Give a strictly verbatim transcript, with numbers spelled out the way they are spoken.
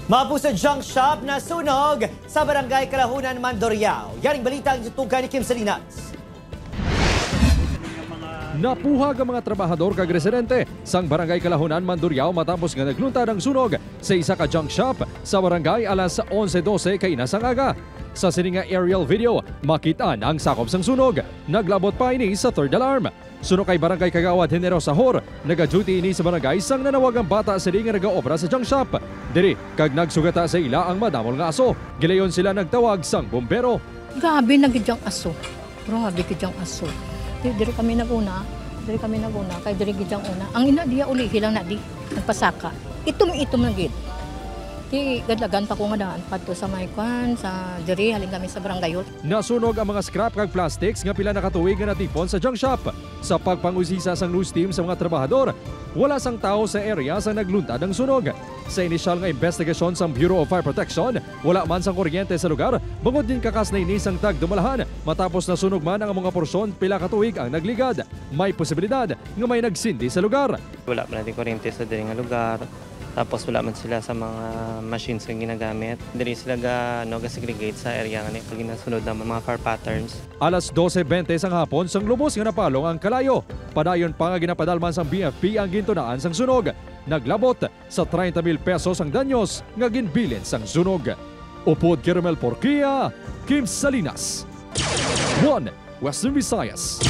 Mapo sa junk shop nasunog sa Barangay Kalahunan, Mandurriao. Yaring balita ang itutukan ni Kim Salinas. Napuhag ang mga trabahador kag residente sang Barangay Kalahunan, Mandurriao matapos nga nagluntad ang sunog sa isa ka junk shop sa barangay alas onse dose kaina sang aga. Sa sini nga aerial video, makit-an ang sakop sang sunog. Naglabot pa ini sa third alarm. Suno kay Barangay Kagawad Generosa Hor, naga-duty ini sa barangay sang nanawag ang bata sini nga nagaobra sa junk shop diri kag nagsugata sa ila ang madamol nga aso. Gilayon sila nagtawag sang bumbero. Grabe na gid ang aso. Grabe gid ang aso. Di, diri kami naguna. Diri kami naguna. Kay diri gid ang una. Ang ina diya ulihi lang na di. Nagpasaka. Itom-itom na gid. Di gadlagan pa ko nga daan padto sa may kwan, sa diri, halin kami sa barangay hall. Nasunog ang mga scrap kag plastics nga pila na ka tuig nga natipon sa junk shop. Sa pagpangusisa sang news team sa mga trabahador, wala sang tawo sa area sang nagluntad ang sunog. Sa inisyal nga investigasyon sang Bureau of Fire Protection, wala man sang kuryente sa lugar, bangod ginkakas na ini sang tagdumalahan. Matapos nasunog man ang mga porsyon, pila ka tuig ang nagligad. May posibilidad nga may nagsindi sa lugar. Wala man natin kuryente sa diri nga lugar. Tapos wala man sila sa mga machines nga ginagamit. Diri sila ga, no, ga-segregate sa area nga ni pag ginasunod ng mga fire patterns. Alas dose bente sang hapon sang lubos nga napalong ang kalayo. Padayon pa nga ginapadalman sang B F P ang gintunaan sang sunog. Naglabot sa treinta mil pesos ang danyos nga ginbilin sang sunog. Upod kay Romel Porquia, Kim Salinas, One Western Visayas.